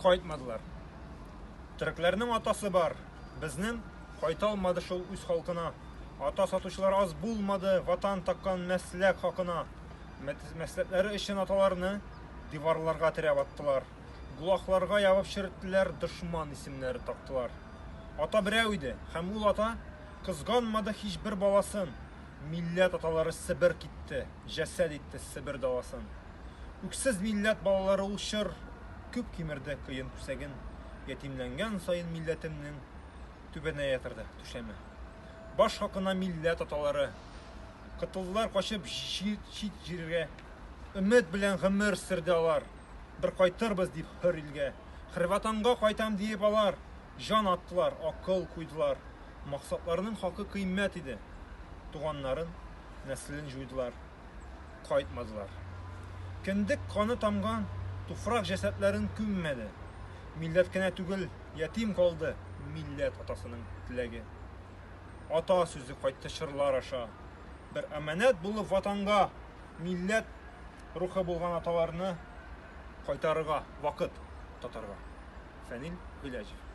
Кайтмадылар. Төрекләрнең атасы бар, безнең кайта алмады шул үз халкына. Ата сатучылар аз булмады, ватан таккан мәсләк хакына. Мәсләкләре өчен аталарны диварларга терәп аттылар. Гулахларга ябып череттеләр, дошман исемнәре тактылар. Ата берәү иде, һәм ул ата кызганмады һичбер баласын. Милләт аталары Себер китте, җәсәд итте Себер даласын. Үксез милләт балалары ул чор күп кимерде кыен күсәген. Ятимләнгән саен милләтемнең түбәнәя торды түшәме. Баш хакына милләт аталары котылдылар качып чит җиргә. Өмет белән гомер сөрде алар. Бер кайтырбыз дип хөр илгә. Хөр ватанга кайтам диеп алар җан аттылар, акыл куйдылар. Максатларының хакы кыйммәт иде. Туганнарын, нәселен җуйдылар. Кайтмадылар. Кендек каны тамган туфрак җәсәдләрен күммәде. Милләт кенә түгел, ятим калды милләт атасының теләге. Ата сүзе кайтты чорлар аша. Бер әманәт булып ватанга, милләт рухы булган аталарны кайтарырга вакыт татарга. Фәнил Гыйләҗев.